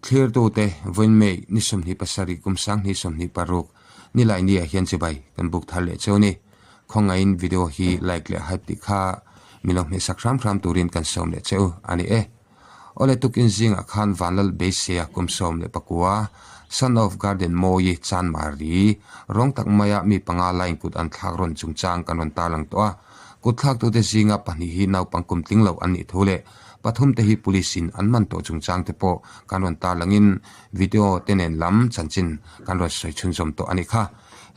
Thlirtute, Vawiin May ni 27 kum 2026 Nilaini ah hian chibai kan buk thar leh cheu ni. Khawngaihin video hi like leh hype tih kha min lo hmehsak hram hram turin kan sawm leh cheu a ni e. Awle tukin zingah khan Vanlal Beiseia kum 19, Son of Garden Mawi Chanmari rawng tak maia mi panga line kut an thlak rawn chungchang kan rawn tarlang tawh a. Kut thlaktute zinga pahnih hi naupang kum tling lo an nih thu leh pathum te hi police in an man tawh chungchang te pawh kan rawn tarlangin video te nen lam chanchin kan rawn sawi chhunzawm tawh a ni kha.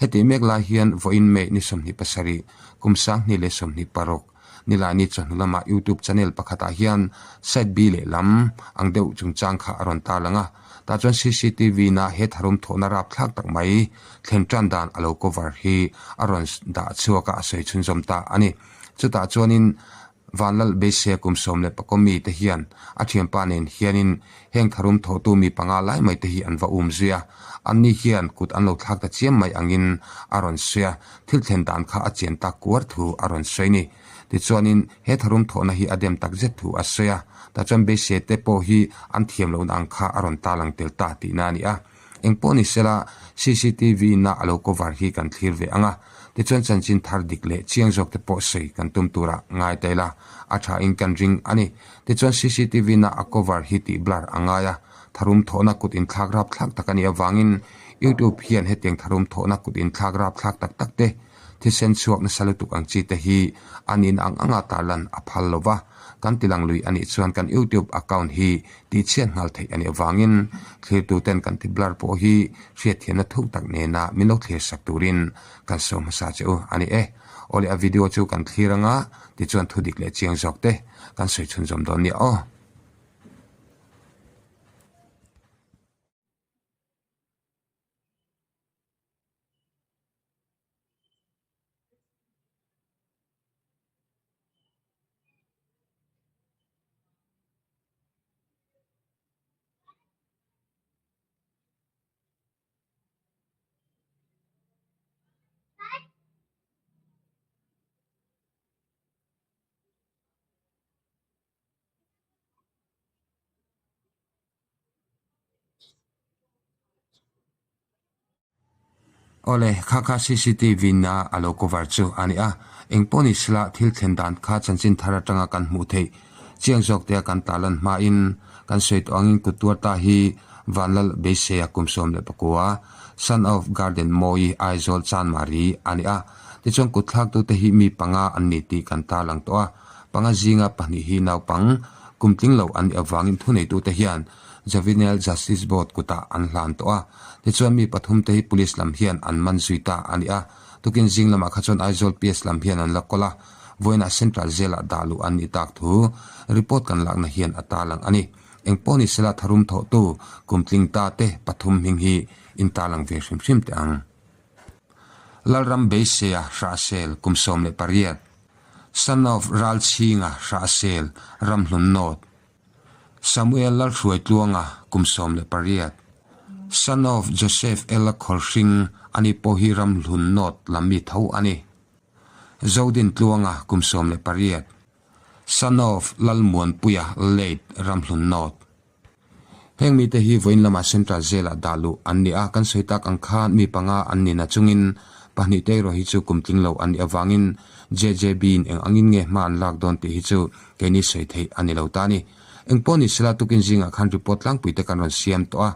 Heti mek lai hian vawiin May ni 27 kum 2026 Nilaini chawhnu lama YouTube channel pakhatah hian side B lehlam ang deuh chungchang kha a rawn tarlang a. Tah chuan cctv na he tharum thawhna rapthlak tak mai thlen tan dan a lo cover hi a rawn dah chhuak a, a sawi chhunzawm ta a ni. Chutah chuanin Vanlal Beiseia kum 11 mi te hian a thianpa nen hianin heng tharum thawhtu mi panga lai mai te hi an va um zui a, anni hian kut an lo thlak ta chiam mai angin a rawn sawi a, thil thlen dan kha a chian tak kuar thu a rawn sawi ni. Tichuanin he tharum thawhna hi a dem tak zet thu a sawi a, tah chuan Beiseia te pawh hi an thiam lohna ang kha a rawn talang tel ta tihna a ni a. Engpawh ni sela, cctv na a lo cover hi kan thlir ve ang a, tichuan chanchin thar dik leh chiang zawk te pawh sawi kan tum turah ngai ta ila, a tha in kan ring a ni. Tichuan cctv na a cover hi tih blur a ngai a, tharum thawhna kut inthlak rapthlak tak a nih avangin YouTube hian hetiang tharum thawhna kut inthlak rapthlak tak tak te thisen chhuak nasa lutuk ang chi te hi an in ang anga tarlan a phal lo va, kan tilang lui a nih chuan kan YouTube account hi tihchhiat nghal theih a nih avangin thlirtuten kan ti blur pawh hi hriatthiamna thuk tak nena min lo thlir sak turin kan sawi hmasa che u a ni e. Awle a video chu kan thlir anga tichuan thudik leh chiang zawk te kan sawi chhunzawm dawn nia aw. Awle, kha kha cctv na a lo cover chu a ni a, engpawh ni sela thil thlen dan kha chanchin thar atanga kan hmuh theih chiang zawk te a kan tarlan hmain kan sawi tawh angin kut tuar ta hi Vanlal Beiseia kum 19, Son of Garden Mawi Aizawl Chanmari a ni a, tichuan kut thlaktute hi mi panga an ni tih kan tarlang tawh a, panga zinga pahnih hi naupang kum tling lo an nih avangin thuneitute hian Juvenile Justice Board kutah an hlan tawh a, tichuan mi pathum te hi Police lam hian an man zui ta a ni a, tukin zing lamah kha chuan Aizawl PS lam hian an la kawl a, vawiinah Central Jail-ah dah luh an nih tak thu report kan lakna hian a tarlang a ni. Engpawh ni sela tharum thawhtu kum tling ta te pathum hming hi in tarlang ve hrim hrim teh ang. Lalram Beiseia Hrahsel kum 18, Son of Ralchhinga Hrahsel Ramhlun North, Samuel Lalhruaitluanga kum 18, son of Joseph Ella Khawlhring a ni pawh hi Ramhlun North lam mi tho a ni. Zodin Tluanga kum 18, son of Lalmuanpuia late Ramhlun North. Heng mite hi vawiin lamah Central Jail-ah dah luh an ni a, kan sawi tak ang khan mi panga an ni na chungin pahnih te erawh hi chu kum tling lo an nih avangin JJB-in eng angin nge hma an lak dawn tih hi chu keini sawi theih a ni lo ta a ni. Engpawh ni sela tukin zingah khan report tlangpui te kan rawn siam tawh a,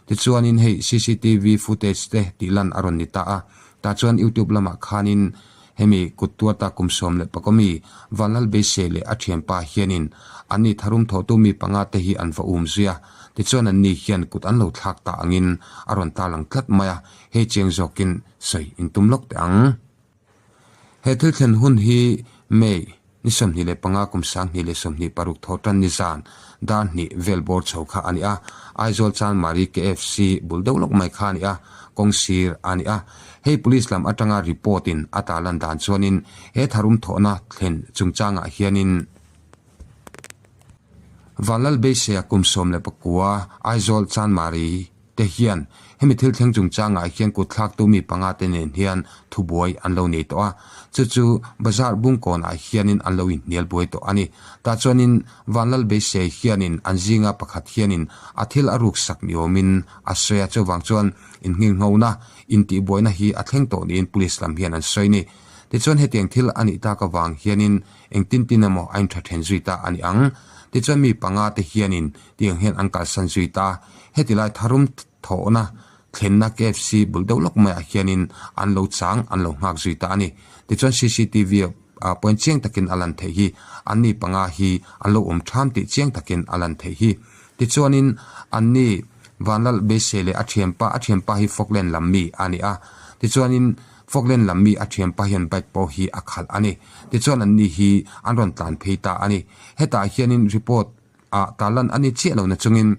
tichuanin hei cctv footage te tih lan a rawn ni ta a, tah chuan YouTube lamah khanin hemi kut tuata kum 11 mi Vanlal Beisei leh a thianpa hianin anni tharum thawhtu mi panga te hi an va um zui a, tichuan anni hian kut an lo thlak ta angin a rawn tarlang tlat mai a, hei chiang zawkin sawi intum lawk teh ang. He thil thlen hun hi May ni 25 kum 2026 thaw tan ni zan dar hnih vel bawr chho kha a ni a, Aizawl Chanmari KFC bul deuh lawk mai kha a ni a, kawng sir a ni a. Hei Police lam atanga report in a tarlan dan chuanin he tharum thawhna thlen chungchangah hianin Vanlal Beiseia kum 19 Aizawl Chanmari te hian Hemi thil thleng chungchangah hian kut thlaktu mi panga te nen hian thubuai an lo nei tawh a, chu chu bazar bungkawnah hianin an lo inhnial buai tawh a ni. Tah chuanin Vanlal Beisei hianin an zinga pakhat hianin a thil a ruksak ni awmin a sawi a, chuvang chuan innghinghona, intihbuaina hi a thleng tawh niin police lam hian an sawi a ni. Tichuan hetiang thil a nih tak avang hianin engtin tin emaw a intha then zui ta a ni ang. Tichuan mi panga te hianin tiang hian an kalsan zui ta a, heti lai tharum thawhna thlenna KFC bul deuh lawk maiah hianin an lo chang an lo nghak zui ta a ni. Tichuan cctv ah pawhin chiang takin a lan theih hi, anni panga hi an lo awm tham tih chiang takin a lan theih hi. Tichuanin anni Vanlal Beisei leh a thianpa, a thianpa hi Falkland lam mi a ni a, tichuanin Falkland lam mi a thianpa hian bike pawh hi a khalh a ni. Tichuan anni hi an rawn tlan phei ta a ni. Hetah hianin report ah tarlan a ni chiah lo nachungin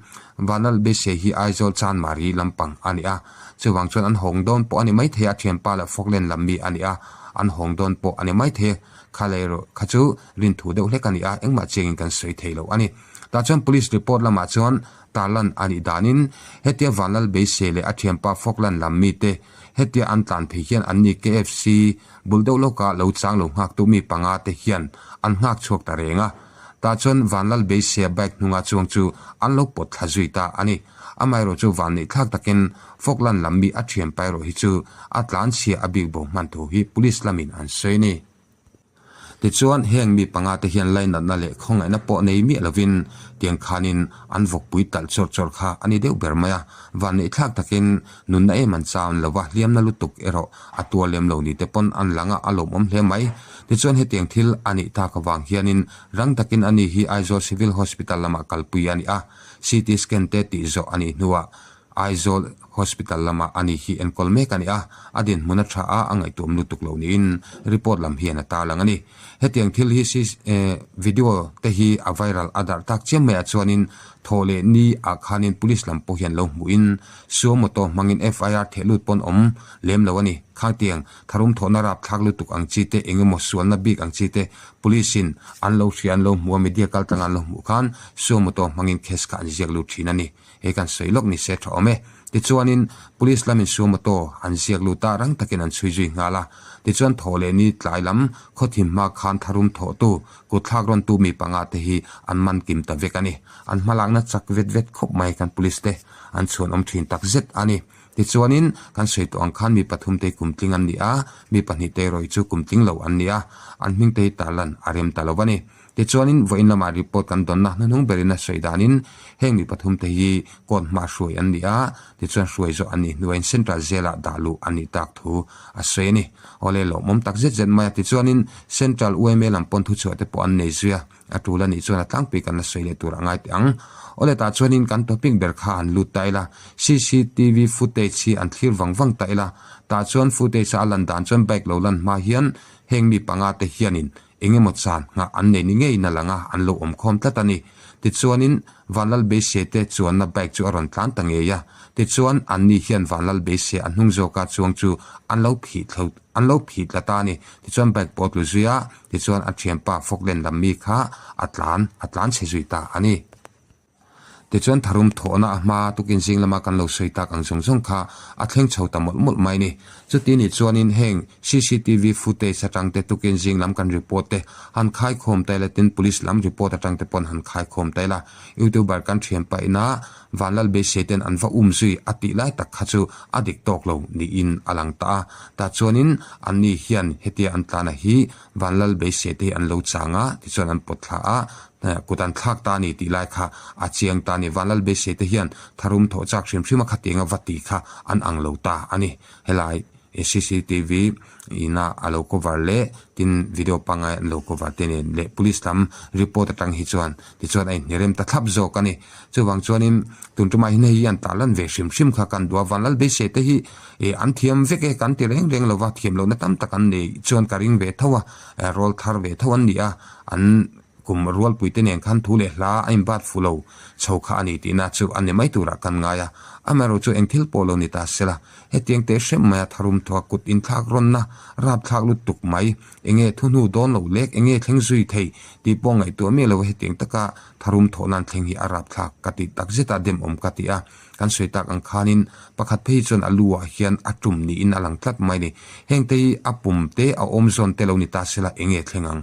Vanlal Beisei hi Aizawl Chanmari lampang a ni a. Chuvang chuan an hawng dawn pawh a ni maithei a, thianpa leh Falkland lam mi a ni a, an hawng dawn pawh a ni maithei. Kha leh erawh kha chu rinthu deuh hlek a ni a, engmah chiangin kan sawi thei lo a ni. Tah chuan Police report lamah chuan tarlan a nih danin hetia Vanlal Beisei leh a thianpa Falkland lam mite hetia an tlan phei hian anni KFC bul deuh lawka lo chang lo nghaktu mi panga te hian an nghak chhuak ta reng a. Tah chuan Vanlal Beiseia bike hnunga chuang chu an lo pawt thla zui ta a ni. Amaherawh chu vanneih thlak takin Falkland lam mi a thianpa erawh hi chu a tlanchhia a bik bo hman thu hi Police lamin an sawi a ni. Tichuan, heng mi panga te hian lainatna leh khawngaihna pawh nei miah lovin tiang khanin an vawkpui talh chawrh chawrh kha a ni deuh ber mai a. Vanneihthlak takin nunna em an chau lo va, hliamna lutuk erawh a tuar lem lo ni te pawn an lang a, a lawmawm hle mai. Tichuan, hetiang thil a nih tak avang hianin rang takin ani hi Aizawl Civil Hospital lamah kalpui a ni a, CT scan te tih zawh a nih hnuah Aizawl Hospital lamah ani hi enkawl mek a ni a, a dinhmun a tha a, a ngaihtuam lutuk loh niin report lam hian a tarlang a ni. Hetiang thil hi video te hi a viral a darh tak chiam maiah chuanin thawh leh ni ah khanin police lam pawh hian lo hmuhin suo motor hmangin FIR theh lut pawn awm lem lo a ni. Khangtiang tharum thawhna rapthlak lutuk ang chi te eng emaw sualna bik ang chi te police in an lo hria an lo hmu a media kaltlanga an lo hmuh khan suo motor hmangin case kha an ziak lut thin a ni. Hei kan sawi lawk ni se tha awm e. Tichuanin Police lamin suo motor an ziak lut a, rang takin an chhui zui nghal a. Tichuan thaw leh ni tlai lam khawthim hma khan tharum thawhtu, kut thlak rawntu mi panga te hi an man kim ta vek a ni. An hmalakna chak vet vet khawp mai kan Police te an chhuan awm thin tak zet a ni. Tichuanin kan sawi tawh ang khan mi pathum te hi kum tling an ni a, mi pahnih te erawh hi chu kum tling lo an ni a, an hming te hi tarlan a rem ta lo a ni. Tichuanin vawiin lamah report kan dawnna hnuhnung berin a sawi danin heng mi pathumte hi court hma hruai an ni a, tichuan hruai zawh an nih hnuaiin Central Jail-ah dah luh an nih tak thu a sawi a ni. Awle lawmawm tak zet zet mai a, tichuanin Central yma lam pawn thuchhuah te pawh an nei zui a, a tul a nih chuan a tlangpui kan la sawi leh tur a ngai teh ang. Awle tah chuanin kan topic ber kha han lut ta ila, cctv footage hi an thlir vang vang ta ila, tah chuan footage a a lan dan chuan bike lo lan hma hian heng mi panga te hianin Eng emaw chan nghah an nei ni ngeiin a lang a, an lo awm khawm tlat a ni. Tichuanin, Vanlal Beisei te chuanna bike chu a rawn tlan ta ngei a. Tichuan, anni hian Vanlal Beisei a hnung zawka chuang chu an lo phih thlo, an lo phih tla ta a ni. Tichuan bike pawh a tlu zui a, tichuan a thianpa Falkland lam mi kha a tlan, a tlan chhe zui ta a ni. Tichuan tharum thawhna a hma tukin zing lama kan lo sawi tak ang zawng zawng kha a thleng chho ta mawlh mawlh mai ni. Chuti nih chuanin heng cctv footage atang te tukin zing lam kan report te han khaikhawm ta ila tin police lam report atang te pawn han khaikhawm ta ila youtuber kan thian paina Vanlal Beisei ten an va um zui a tih lai tak kha chu a dik tawk lo niin a lang ta a. Tah chuanin anni hian hetia an tlana hi Vanlal Beisei te hi an lo chang a tichuan an pawt thla a Kut an thlak ta a ni tih lai kha a chiang ta a ni. Vanlal Beisei te hian tharum thawh chak hrim hrim a khatiang a va tih kha an ang lo ta a ni. Helai cctv ina a lo cover leh tin video pangngai an lo cover te nen leh police lam report atang hi chuan tichuan a inhnerem ta thlap zawk a ni. Chuvang chuanin tun tumah hian hei hi an tah lan ve hrim hrim kha kan duh a. Vanlal Beisei te hi ih an thiam vek e kan ti reng reng lova thiam lohna tam tak an nei chuan ka ring ve tho a, rawl thar ve tho an ni a, an. kum rualpuite nen khan thu leh hla a inbat fu lo chho kha a ni tihna chu a ni mai turah kan ngai a. Amaherawh chu eng thil pawh lo ni ta sela, hetiang teh hrem maia tharum thawha kut inthlak rawnna rapthlak lutuk mai, enge thu hnu dawn lo lek, enge thleng zui thei tih pawh ngaihtuah miah lo hetiang taka tharum thawh nan thleng hi a rapthlak ka tih takzet a demawm ka ti a. Kan sawi tak ang khanin pakhat phei chuan a lu ah hian a tum niin a lang tlat mai ni. Hengte hi a pum te a awm zawn te lo ni ta sela enge thleng ang?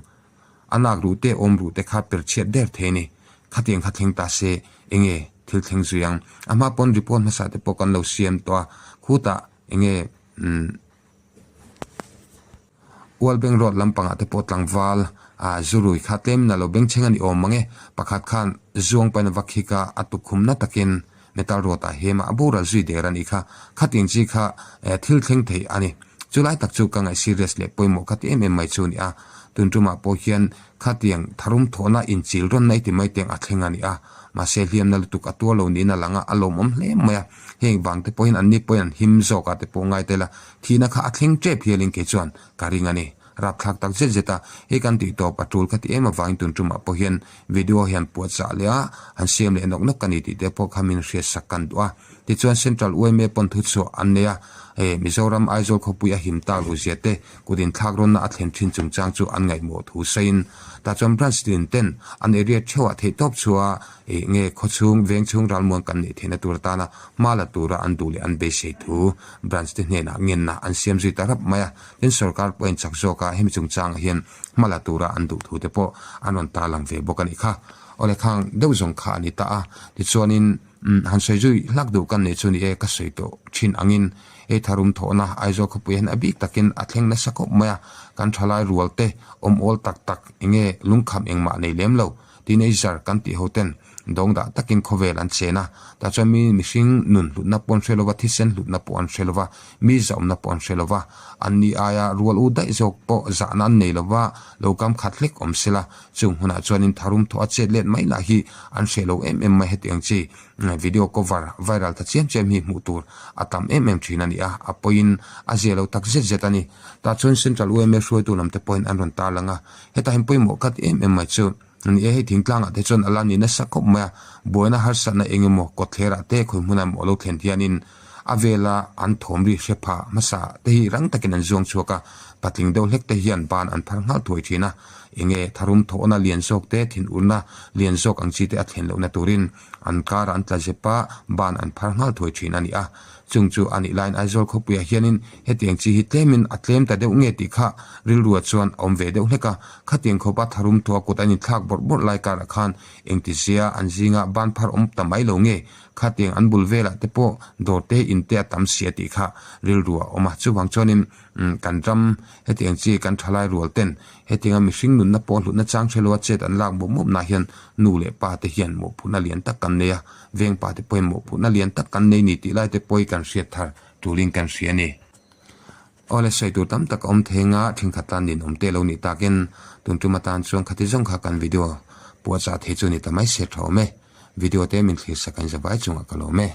A nak ruh te awm ruh te kha per chhiat der thei a ni. Khatiang kha thleng ta se enge thil thleng zui ang? A hma pawn report hmasa te pawh kan lo siam tawh a, khutah enge umm. Ualbeng Road lampangah te pawh tlangval ah zurui kha tlemin a lo bengchheng a ni awm mang e. Pakhat khan zuang pain a va khik a, a tukkhum na takin metal road ah hem a, a boral zui der a nih kha. Khatiang chi kha thil thleng thei a ni. Chulai tak chu ka ngaih serious leh pawimawh kha ti em em mai chu a ni a. Tun tumah pawh hian khatiang tharum thawhna inchil rawnna i ti mai teng a thleng a ni a. Mahse hliamna lutuk a tuar lo niin a lang a, a lawmawm hle mai a. Heng vang te pawhin anni pawhin an him zawk a te pawh ngai tel a. Thihna kha a thleng tep hialin kei chuan ka ring a ni. Rapthlak tak zet zet a, hei kan tih tawp a tul ka ti em avangin tun tumah pawh hian video hian puahchah leh a, han siam leh nawk nawk ka ni tih te pawh kha min hriatsak kan duh a. Tichuan Central yma pawn thuchhuah an nei a, hei Mizoram Aizawl khawpui a him tak lo zia te kut inthlak rawnna a thlen thin chungchang chu an ngaihmawh thu sawiin tah chuan branch tin ten an area theuhah theihtawp chhuah a, Ih nge khawchhung vengchhung ralmuan kan neih theihna tur atana hma la tura an duh leh an beisei thu branch te hnenah ngenna an siam zui ta rap mai a, tin sorkar pawhin chak zawka hemi chungchangah hian hma la tura an duh thu te pawh an rawn tarlang ve bawk a nih kha. Awle khang deuh zawng kha a ni ta a, tichuanin han sawi zui hlak duh kan neih chu ni e ka sawi tawh thin angin hei tharum thawhna Aizawl khawpui hian a bik takin a thleng nasa khawp mai a, kan thalai rual te awm awl tak tak enge lungkham engmah nei lem lo. Teenager kan tih ho ten dawng dah takin khawvel an chen a, tah chuan mi mihring nun hlutna pawh an hre lova, thisen hlutna pawh an hre lova, mi zahawmna pawh an hre lova, an ni aia rual u daih zawk pawh zahna an nei lova, lo kam khat hlek awm sela, chung hunah chuanin tharum thawh a chet let mai lah hi an hreh lo em em mai hetiang chi video cover viral ta chiam chiam hi hmuh tur a tam em em thin a ni a, a pawiin a zia lo tak zet zet a ni. Tah chuan Central yma hruaitu lam te pawhin an rawn tarlang a, Hetah hian pawimawh khat em em mai chu ni e, hei thingtlangah te chuan a la ni nasa khawp mai a, buaina harsatna eng emaw kawtthlerah te khawi hmunah emaw a lo thlen hianin a vela an thawm ri hre pha hmasa te hi rang takin an zuang chhuak a, patling deuh hlek te hian ban an phar nghal thuai thin a, enge tharum thawhna lian zawk te thinurna lian zawk ang chi te a thlen lohna turin an karah an tla zep a, ban an phar nghal thuai thin a ni a. Chung chu a nih laiin Aizawl khawpuiah hianin hetiang chi hi tlemin a tlem ta deuh nge tih kha rilrua chuan a awm ve deuh hlek a. Khatiang khawpa tharum thua kut an inthlak bawrh bawrh lai karah khan engtizia an zinga ban phar awm ta mai lo nge khatiang an bul velah te pawh dawr te in te a tam sia tih kha rilrua a awm a. Chuvang chuanin kan ram hetiang chi kan thalai rual ten hetianga mihring nunna pawh hlutna chang hre loa chet an lak mup mup nah hian nu leh pa te hian mawhphurhna lian tak kan nei a. Veng pa te pawimawh phutna lian tak kan nei ni tih lai te pawh hi kan hriat thar tulin kan hria a ni. Awle sawi tur tam tak a awm thei anga thenkhat tan ninawm te lo nih takin tun tum atan chuan khati zawng kha kan video puahchah thei chu ni ta mai se tha awm e. Video te min thlir sak an za vai chungah ka lawm e.